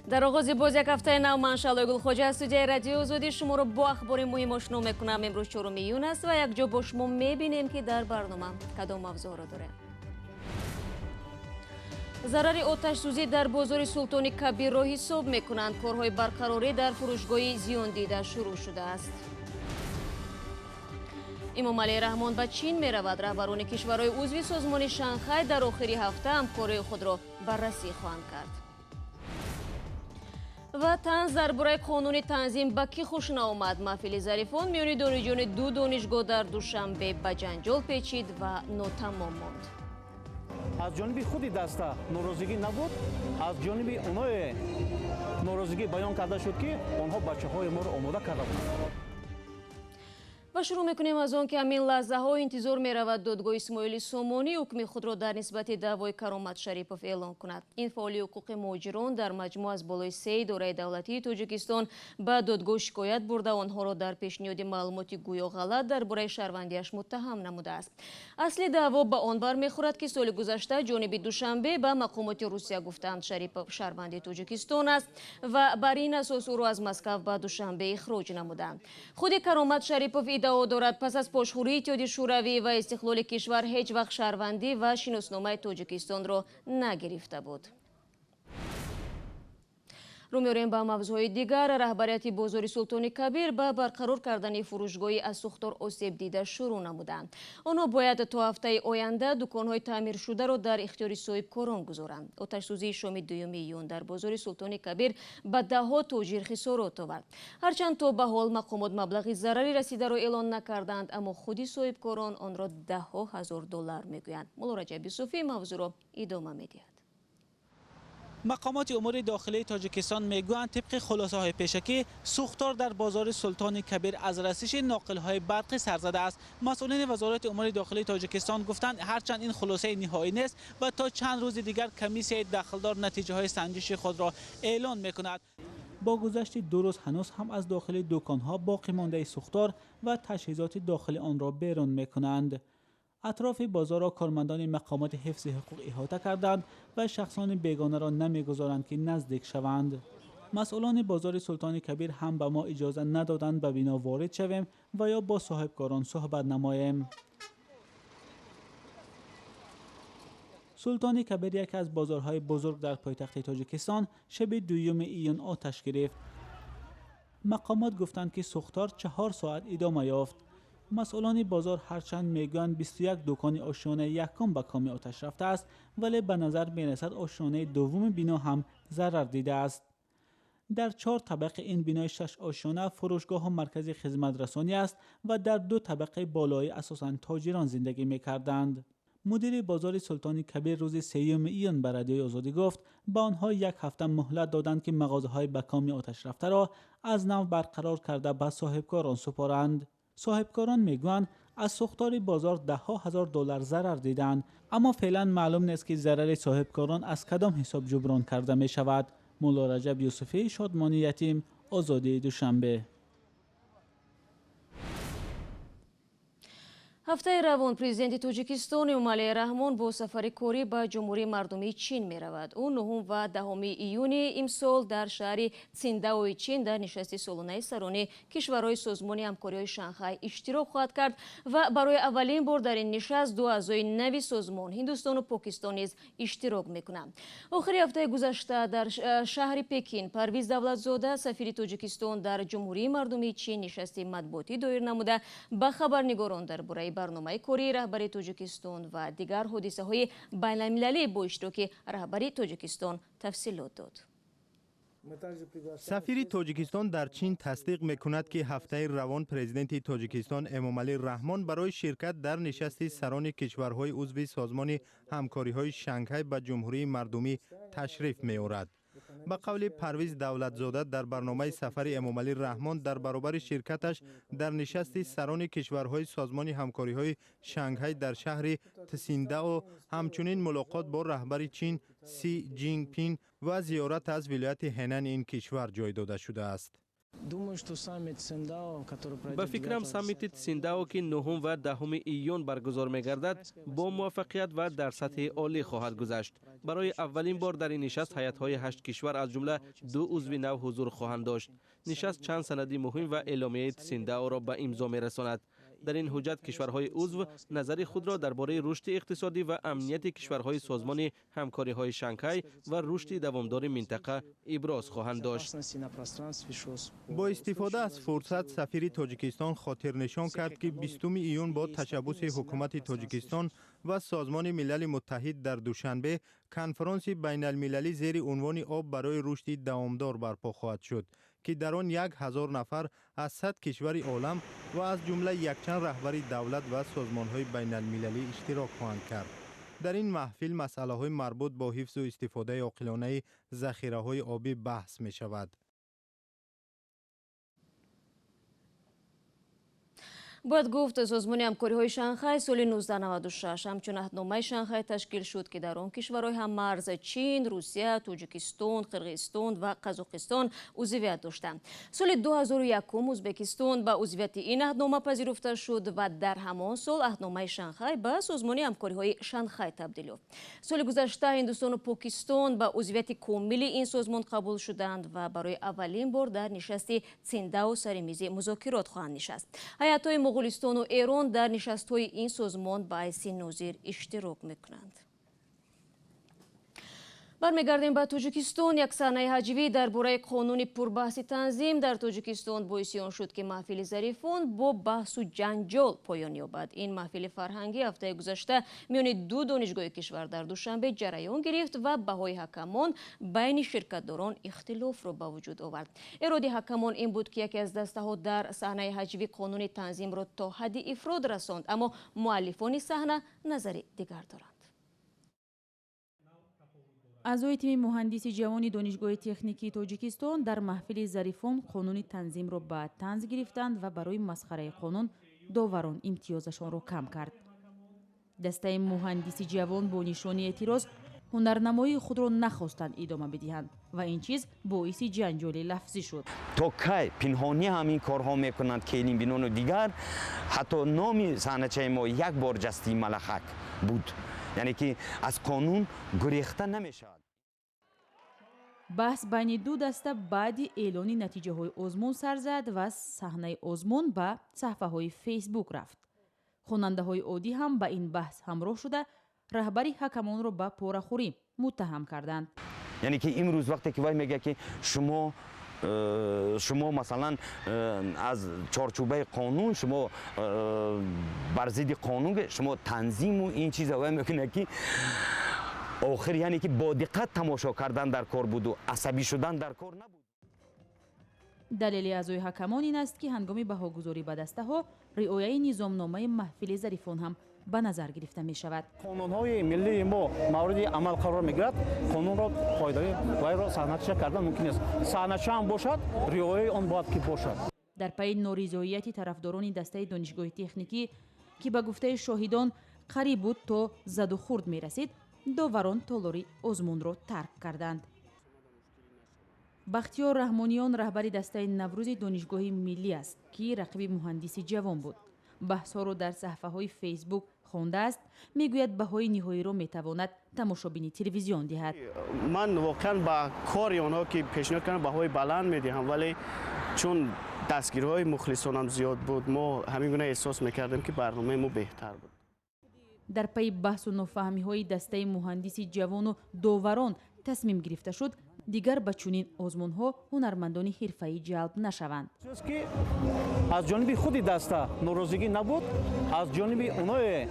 Дар оғози боз як ҳафтаи нав ман, Шаҳлои Гулхоҷа, аз студияи Радиои Озодӣ шуморо бо ахбори муҳим ошно мекунам. Имрӯз 4 июн аст ва якҷо бо шумо мебинем, ки дар барнома кадом мавзӯъро дорем. Зарари оташсӯзӣ дар бозори Султони Кабирро ҳисоб мекунанд. Корҳои барқарорӣ дар фурӯшгоҳи зиёндида шурӯъ шудааст. Эмомалӣ Раҳмон ба Чин меравад. Раҳбарони кишварҳои узви созмони Шанхай дар охири ҳафта ҳамкории худро баррасӣ хоҳанд кард. Ва танз дар бораи қонуни танзим ба кӣ хуш наомад? Маҳфили зарифон миёни донишҷӯёни ду донишгоҳ дар Душанбе ба ҷанҷол печид ва нотамом монд. Аз ҷониби худи даста норозигӣ набуд, аз ҷониби оное норозигӣ баён карда шуд, ки онҳо бачаҳои моро омода карда буданд. Ва шурӯъ мекунем аз он, ки ҳамин лаҳзаҳо интизор меравад додгоҳи Исмоили Сомонӣ ҳукми худро дар нисбати даъвои Каромат Шарипов эълон кунад. Ин фаъоли ҳуқуқи муҳоҷирон дар маҷмӯъ аз болои се идораи давлатии Тоҷикистон ба додгоҳ шикоят бурда, онҳоро дар пешниҳоди маълумоти гӯё ғалат дар бораи шаҳрвандиаш муттаҳам намудааст. Асли даъво ба он бармехӯрад, ки соли гузашта ҷониби Душанбе ба мақомоти Русия гуфтаанд, Шарипов шаҳрванди Тоҷикистон аст ва бар ин асос ӯро аз Москав ба Душанбе ихроҷ намуданд. Худи Каромат Шарипов иддао дорад, пас аз пошхӯрии Иттиҳоди Шӯравӣ ва истиқлоли кишвар ҳеҷ вақт шаҳрвандӣ ва шиносномаи Тоҷикистонро нагирифта буд. Рӯ меорем ба мавзӯъҳои дигар. Раҳбарияти бозори Султони Кабир ба барқарор кардани фурӯшгоҳи аз сӯхтор осебдида шурӯъ намуданд. Онҳо бояд то ҳафтаи оянда дуконҳои таъмиршударо дар ихтиёри соҳибкорон гузоранд. Оташсӯзии шоми 2 июн дар бозори Султони Кабир ба даҳҳо тоҷир хисорот овард. Ҳарчанд то ба ҳол мақомот маблағи зарари расидаро эълон накарданд, аммо худи соҳибкорон онро даҳҳо ҳазор доллар мегӯянд. Мулло Раҷаб Юсуфӣ мавзӯъро идома медиҳад. Мақомоти умури дохилии Тоҷикистон мегӯянд, тибқи хулосаҳои пешакӣ, сӯхтор дар бозори Султони Кабир аз расиши ноқилҳои барқӣ сар задааст. Масъулини Вазорати умури дохилии Тоҷикистон гуфтанд, ҳарчанд ин хулосаи ниҳоӣ нест ва то чанд рӯзи дигар комиссияи дахлдор натиҷаҳои санҷиши худро эълон мекунад. Бо гузашти 2 рӯз ҳанӯз ҳам аз дохили дуконҳо боқӣ мондаи сӯхтор ва таҷҳизоти дохили онро берун мекунанд. Атрофи бозорро кормандони мақомоти ҳифзи ҳуқуқ иҳота карданд ва шахсони бегонаро намегузоранд, ки наздик шаванд. Масъулони бозори Султони Кабир ҳам ба мо иҷоза надоданд ба бино ворид шавем ва ё бо соҳибкорон суҳбат намоем. Султони Кабир, яке аз бозорҳои бузург дар пойтахти Тоҷикистон, шаби 2 июн оташ гирифт. Мақомот гуфтанд, ки сӯхтор 4 соат идома ёфт. Масъулони бозор ҳарчанд мегӯянд, 21 дукони ошёнаи якум ба коми оташ рафтааст, вале ба назар мерасад, ошёнаи дуввуми бино ҳам зарар дидааст. Дар чор табақи ин бинои шаш ошёна фурӯшгоҳу маркази хизматрасонӣ аст ва дар ду табақаи болоӣ асосан тоҷирон зиндагӣ мекарданд. Мудири бозори Султони Кабир рӯзи 3 июн ба Радиои Озодӣ гуфт, ба онҳо як ҳафта муҳлат доданд, ки мағозаҳои ба коми оташ рафтаро аз нав барқарор карда, ба соҳибкорон супоранд. Соҳибкорон мегӯянд, аз сӯхтори бозор даҳҳо ҳазор доллар зарар диданд, аммо феълан маълум нест, ки зарари соҳибкорон аз кадом ҳисоб ҷуброн карда мешавад. Мулло Раҷаб Юсуфӣ, Шодмони Ятим, Озодии, Душанбе. Ҳафтаи равон президенти Тоҷикистон Эмомалӣ Раҳмон бо сафари корӣ ба Ҷумҳурии Мардумии Чин меравад. Ӯ 9 ва 10 июни имсол дар шаҳри Циндаои Чин дар нишасти солонаи сарони кишварҳои Созмони ҳамкориҳои Шанхай иштирок хоҳад кард ва барои аввалин бор дар ин нишаст ду аъзои нави созмон, Ҳиндустону Покистон, низ иштирок мекунанд. Охири ҳафтаи гузашта дар шаҳри Пекин Парвиз Давлатзода, сафири Тоҷикистон дар Ҷумҳурии Мардумии Чин, нишасти матбуотӣ доир намуда, ба хабарнигорон дар бораи барномаи кории раҳбари Тоҷикистон ва дигар ҳодисаҳои байналмилалӣ бо иштироки раҳбари Тоҷикистон тафсилот дод. Сафири Тоҷикистон дар Чин тасдиқ мекунад, ки ҳафтаи равон президенти Тоҷикистон Эмомалӣ Раҳмон барои ширкат дар нишасти сарони кишварҳои узви Созмони ҳамкориҳои Шанхай ба Ҷумҳурии Мардумӣ ташриф меорад. Ба қавли Парвиз Давлатзода, дар барномаи сафари Эмомалӣ Раҳмон дар баробари ширкаташ дар нишасти сарони кишварҳои Созмони ҳамкориҳои Шанхай дар шаҳри Тсиндао, ҳамчунин мулоқот бо раҳбари Чин Си Ҷинпин ва зиёрат аз вилояти Ҳенани ин кишвар ҷой дода шудааст. Ба фикрам, саммити Тсиндао, ки 9 ва 10 июн баргузор мегардад, бо муваффақият ва дар сатҳи олӣ хоҳад гузашт. Барои аввалин бор дар ин нишаст ҳайатҳои 8 кишвар, аз ҷумла 2 узви нав, ҳузур хоҳанд дошт. Нишаст чанд санади муҳим ва эъломияи Тсиндаоро ба имзо мерасонад. Дар ин ҳуҷҷат кишварҳои узв назари худро дар бораи рушди иқтисодӣ ва амнияти кишварҳои Созмони ҳамкориҳои Шанхай ва рушди давомдори минтақа иброз хоҳанд дошт. Бо истифода аз фурсат сафири Тоҷикистон хотирнишон кард, ки 20 июн бо ташаббуси ҳукумати Тоҷикистон ва Созмони Милали Муттаҳид дар Душанбе конфронси байналмилалӣ зери унвони «Об барои рушди давомдор» барпо хоҳад шуд, ки дар он 1000 нафар аз 100 кишвари олам ва аз ҷумла якчанд раҳбари давлат ва созмонҳои байналмилалӣ иштирок хоҳанд кард. Дар ин маҳфил масъалаҳои марбут бо ҳифзу истифодаи оқилонаи захираҳои обӣ баҳс мешавад. Бояд гуфт, Созмони ҳамкориҳои Шанхай соли 1996 ҳамчун аҳдномаи Шанхай ташкил шуд, ки дар он кишварҳои ҳаммарз Чин, Русия, Тоҷикистон, Қирғизистон ва Қазоқистон узвият доштанд. Соли 2001 Ӯзбекистон ба узвияти ин аҳднома пазируфта шуд ва дар ҳамон сол аҳдномаи Шанхай ба Созмони ҳамкориҳои Шанхай табдил ёфт. Соли гузашта Ҳиндустону Покистон ба узвияти комили ин созмон қабул шуданд ва барои аввалин бор дар нишасти Циндао сари мизи музокирот хоҳанд нишаст. Ҳайатҳои Моғулистону Эрон дар нишастҳои ин созмон ба ҳайси нозир иштирок мекунанд. Бармегардем ба Тоҷикистон. Як саҳнаи ҳаҷвӣ дар бораи қонуни пурбаҳси танзим дар Тоҷикистон боиси он шуд, ки маҳфили зарифон бо баҳсу ҷанҷол поён ёбад. Ин маҳфили фарҳангӣ ҳафтаи гузашта миёни ду донишгоҳи кишвар дар Душанбе ҷараён гирифт ва баҳои ҳакамон байни ширкатдорон ихтилофро ба вуҷуд овард. Эроди ҳакамон ин буд, ки яке аз дастаҳо дар саҳнаи ҳаҷвӣ қонуни танзимро то ҳадди ифрод расонд, аммо муаллифони саҳна назари дигар доранд. Аъзои тими муҳандиси ҷавони Донишгоҳи техникии Тоҷикистон дар маҳфили зарифон қонуни танзимро ба танз гирифтанд ва барои масхараи қонун доварон имтиёзашонро кам кард. Дастаи муҳандиси ҷавон бо нишони эътироз ҳунарнамоии худро нахостанд идома бидиҳанд ва ин чиз боиси ҷанҷоли лафзӣ шуд. То кай пинҳонӣ ҳам ин корҳо мекунанд келинбинону дигар, ҳатто номи саҳначаи мо як бор ҷастии малахак буд, яъне ки аз қонун гурехта намешавад. Баҳс байни ду даста баъди эълони натиҷаҳои озмун сар зад ва саҳнаи озмун ба саҳфаҳои Фейсбук рафт. Хонандаҳои оддӣ ҳам ба ин баҳс ҳамроҳ шуда, раҳбари ҳакамонро ба порахӯрӣ муттаҳам карданд. Яъне ки имрӯз вақте ки вай мегӯяд, ки шумо масалан аз чорчӯбаи қонун, шумо бар зидди қонун, шумо танзиму ин чиза, вай мекунад, ки охир, яъне ки бо диққат тамошо кардан дар кор буду асабӣ шудан дар кор набуд. Далели аъзои ҳакамон ин аст, ки ҳангоми баҳогузорӣ ба дастаҳо риояи низомномаи маҳфили зарифон ҳам ба назар гирифта мешавад. Қонунҳои миллии мо мавриди амал қарор мегирад. Қонунро қоидаи вайро саҳнача кардан мумкин нест. Саҳнача ҳам бошад, риояи он бояд ки бошад. Дар пайи норизоияти тарафдорони дастаи Донишгоҳи техникӣ, ки ба гуфтаи шоҳидон қариб буд то задухӯрд мерасид, доварон толори озмунро тарк карданд. Бахтиёр Раҳмониён раҳбари дастаи Наврӯзи Донишгоҳи миллӣ аст, ки рақиби муҳандиси ҷавон буд. Баҳсҳоро дар саҳфаҳои Фейсбук хондааст, мегӯяд, баҳои ниҳоиро метавонад тамошобини телевизион диҳад. Ман воқеан ба кори онҳо, ки пешниҳод кардам, баҳои баланд медиҳам, вале чун дастгириҳои мухлисонам зиёд буд, мо ҳамин гуна эҳсос мекардем, ки барномаи мо беҳтар буд. Дар пайи баҳсу нофаҳмиҳои дастаи муҳандиси ҷавону доварон тасмим гирифта шуд, дигар ба чунин озмунҳо ҳунармандони ҳирфаӣ ҷалб нашаванд. Ки аз ҷониби худи даста норозигӣ набуд, аз ҷониби оное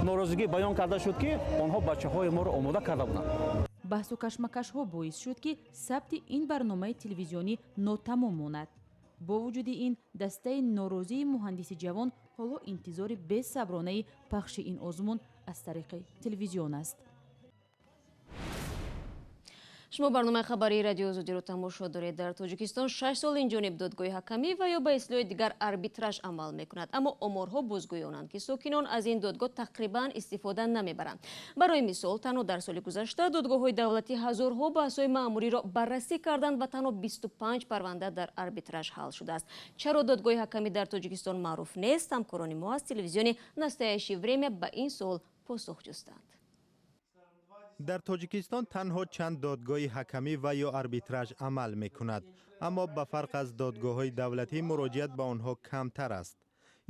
норозигӣ баён карда шуд, ки онҳо бачаҳои моро омода карда буданд. Баҳсу кашмакашҳо боис шуд, ки сабти ин барномаи телевизионӣ нотамом монад. Бо вуҷуди ин, дастаи норозии муҳандиси ҷавон ҳоло интизори бесабронаи пахши ин озмун аз тариқи телевизион аст. Шумо барномаи хабарии Радиои Озодиро тамошо доред. Дар Тоҷикистон 6 сол инҷониб додгоҳи ҳакамӣ ва ё ба истилоҳи дигар арбитраж амал мекунад. Аммо оморҳо бозгӯёнанд, ки сокинон аз ин додгоҳ тақрибан истифода намебаранд. Барои мисол, танҳо дар соли гузашта додгоҳҳои давлатӣ ҳазорҳо баҳсҳои маъмуриро баррасӣ карданд ва танҳо 25 парванда дар арбитраж ҳал шудааст. Чаро додгоҳи ҳакамӣ дар Тоҷикистон маъруф нест? Ҳамкорони мо аз телевизиони Настоящее время ба ин суол посух ҷустанд. Дар Тоҷикистон танҳо чанд додгоҳи ҳакамӣ ва ё арбитраж амал мекунад, аммо ба фарқ аз додгоҳҳои давлатӣ муроҷиат ба онҳо камтар аст.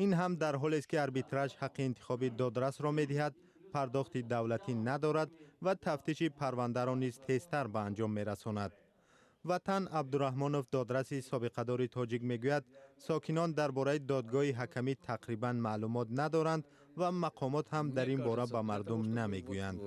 Ин ҳам дар ҳолест, ки арбитраж ҳаққи интихоби додрасро медиҳад, пардохти давлатӣ надорад ва тафтиши парвандаро низ тезтар ба анҷом мерасонад. Ватан Абдураҳмонов, додраси собиқадори тоҷик, мегӯяд, сокинон дар бораи додгоҳи ҳакамӣ тақрибан маълумот надоранд ва мақомот ҳам дар ин бора ба мардум намегӯянд.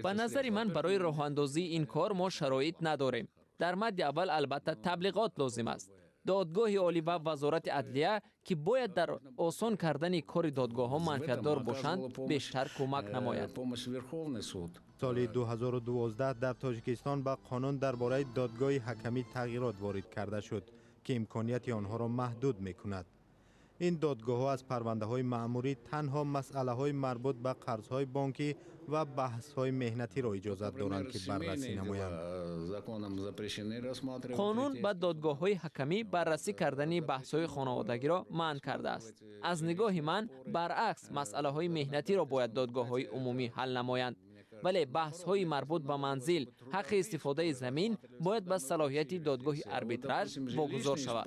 Ба назари ман, барои роҳандозии ин кор мо шароит надорем. Дар мадди аввал албатта таблиғот лозим аст. Додгоҳи олӣ ва Вазорати адлия, ки бояд дар осон кардани кори додгоҳҳо манфиатдор бошанд, бештар кӯмак намоянд. Соли 2012 дар Тоҷикистон ба қонун дар бораи додгоҳи ҳакамӣ тағйирот ворид карда шуд, ки имконияти онҳоро маҳдуд мекунад. Ин додгоҳҳо аз парвандаҳои маъмурӣ танҳо масъалаҳои марбут ба қарзҳои бонкӣ ва баҳсҳои меҳнатиро иҷозат доранд, ки баррасӣ намоянд. Қонун ба додгоҳҳои ҳакамӣ баррасӣ кардани баҳсҳои хонаводагиро манъ кардааст. Аз нигоҳи ман, баръакс, масъалаҳои меҳнатиро бояд додгоҳҳои умумӣ ҳал намоянд. Вале баҳсҳои марбут ба манзил, ҳаққи истифодаи замин бояд ба салоҳияти додгоҳи арбитраж вогузор шавад.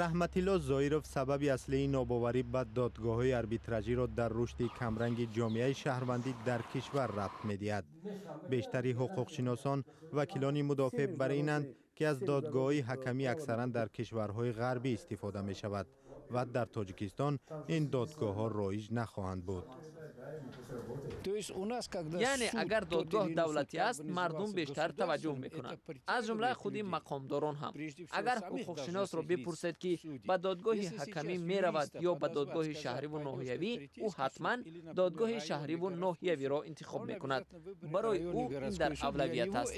Раҳматилло Зоиров сабаби аслии нобоварӣ ба додгоҳҳои арбитражиро дар рушди камранги ҷомеаи шаҳрвандӣ дар кишвар рабт медиҳад. Бештари ҳуқуқшиносон, вакилони мудофеъ бар инанд, ки аз додгоҳҳои ҳакамӣ аксаран дар кишварҳои ғарбӣ истифода мешавад ва дар Тоҷикистон ин додгоҳҳо роиҷ нахоҳанд буд. Яъне агар додгоҳ давлатӣ аст, мардум бештар таваҷҷӯҳ мекунанд, аз ҷумла худи мақомдорон ҳам. Агар ҳуқуқшиносро бипурсед, ки ба додгоҳи ҳакамӣ меравад ё ба додгоҳи шаҳриву ноҳиявӣ, ӯ ҳатман додгоҳи шаҳриву ноҳиявиро интихоб мекунад. Барои ӯ ин дар авлавият аст.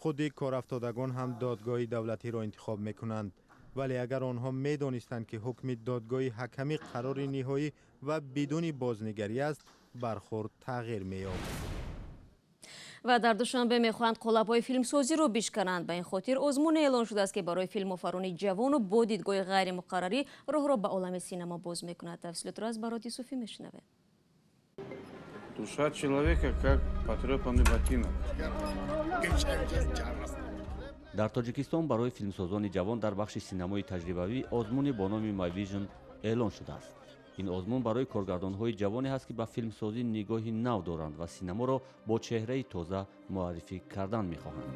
Худи корафтодагон ҳам додгоҳи давлатиро интихоб мекунанд, вале агар онҳо медонистанд, ки ҳукми додгоҳи ҳакамӣ қарори ниҳоӣ ва бидуни бознигарӣ аст, бархӯрд тағйир меёбд. Ва дар Душанбе мехоҳанд қолабҳои филмсозиро бишкананд. Ба ин хотир озмуне эълон шудааст, ки барои филмофарони ҷавону бо дидгоҳи ғайримуқаррарӣ роҳро ба олами синема боз мекунад. Тафсилотро аз Барот Юсуфӣ мешунавем. Душа человека как потрепанный ботинок. Дар Тоҷикистон барои филмсозони ҷавон дар бахши синамои таҷрибавӣ озмуне бо номи My Vision эълон шудааст. Ин озмун барои коргардонҳои ҷавоне ҳаст, ки ба филмсозӣ нигоҳи нав доранд ва синаморо бо чеҳраи тоза муаррифӣ кардан мехоҳанд.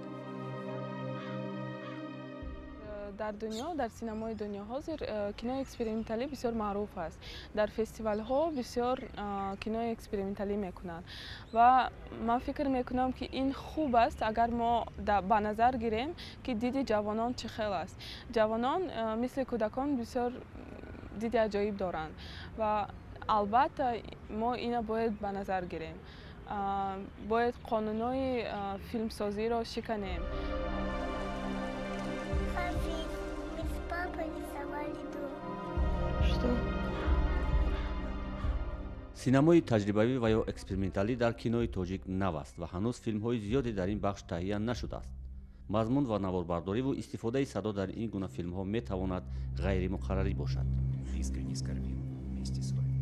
Дар дунё, дар синамои дунё ҳозир кинои эксперименталӣ бисёр маъруф аст. Дар фестивалҳо бисёр кинои эксперименталӣ мекунанд ва ман фикр мекунам, ки ин хуб аст, агар мо ба назар гирем, ки диди ҷавонон чӣ хел аст. Ҷавонон мисли кӯдакон бисёр диди аҷоиб доранд ва албатта мо ина бояд ба назар гирем, бояд қонунҳои филмсозиро шиканем. Папой рисовали дом. Что? Синамои таҷрибавӣ ва ё эксперименталӣ дар кинои тоҷик нав аст ва ҳанӯз филмҳои зиёде дар ин бахш таҳия нашудааст. Мазмун ва наворбардориву истифодаи садо дар ин гуна филмҳо метавонад ғайримуқаррарӣ бошад. Искренне скорбим вместе с вами.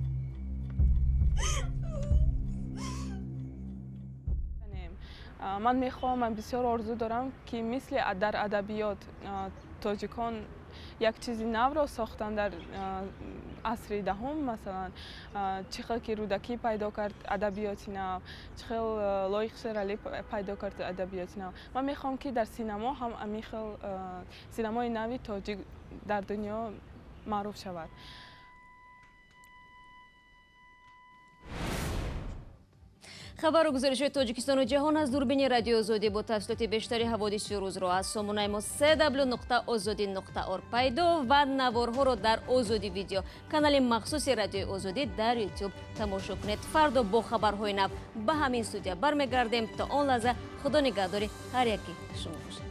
Ман мехоҳам, ман бисёр орзу дорам, ки мисли дар адабиёт тоҷикон як чизи навро сохтанд дар асри даҳум, масалан, чӣ хел ки Рӯдакӣ пайдо кард адабиёти нав, чӣ хел Лоиқ Шералӣ пайдо кард адабиёти нав. Ман мехоҳам, ки дар синамо ҳам ҳамин хел синамои нави тоҷик дар дунё маъруф шавад. Хабару гузоришҳои Тоҷикистону ҷаҳон аз дурбини Радиои Озодӣ бо тафсилоти бештари ҳаводиси рӯзро аз сомонаи мо cw.ozodi.org пайдо ва наворҳоро дар Озодӣ Видео, канали махсуси Радиои Озодӣ дар Ютуб тамошо кунед. Фардо бо хабарҳои нав ба ҳамин студия бармегардем. То он лаҳза Худо нигаҳдори ҳар яки шумо бошад.